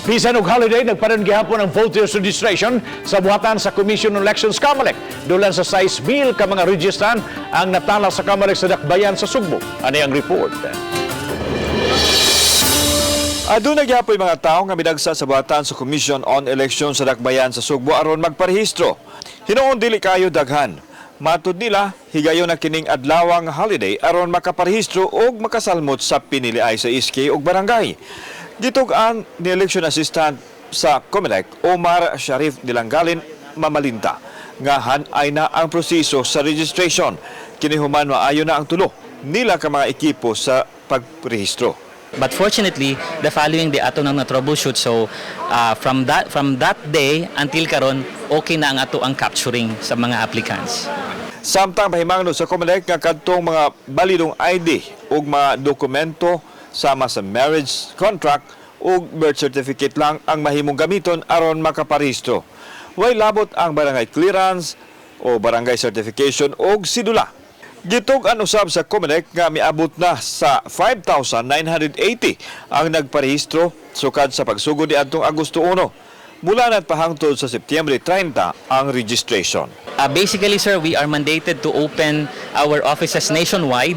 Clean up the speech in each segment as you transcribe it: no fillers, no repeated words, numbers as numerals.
Bisan og holiday, nagpadayon gihapon ang voters registration sa buhatan sa Commission on Elections, COMELEC. Dulan sa 6,000 ka mga registrant ang natala sa COMELEC sa Dakbayan sa Sugbo. Ani ang report. Aduna gyapoy mga tao nga midagsa sa buhatan sa Commission on Elections sa Dakbayan sa Sugbo aron magparehistro. Hinuon dili kayo daghan. Matud nila, higayon na kining adlawang holiday aron makaparehistro og makasalmot sa piniliay sa SK ug barangay. Gitug-an ni Election Assistant sa COMELEC Omar Sharif Dilanggalin Mamalinta nga han-ay na ang proseso sa registration. Kini human maayo na ang tulo nila ka mga ekipo sa pagrehistro. But fortunately, the following day ato nang na-troubleshoot, so from that day until karon, okay na ang ato ang capturing sa mga applicants. Samtang pahimangno sa COMELEC nga kadtong mga balidong ID ug mga dokumento sama sa marriage contract ug birth certificate lang ang mahimong gamiton aron makaparehistro. Way labot ang barangay clearance o barangay certification og sidula. Gitug-an usab sa COMELEC nga miabot na sa 5,980 ang nagparehistro sukad sa pagsugod niadtong Agosto 1. Mula na't pahangtod sa Setyembre 30 ang registration. Basically, sir, we are mandated to open our offices nationwide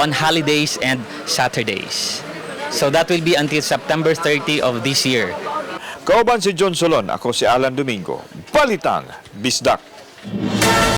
on holidays and Saturdays. So that will be until September 30 of this year. Kauban si John Solon, ako si Alan Domingo. Balitang Bisdak.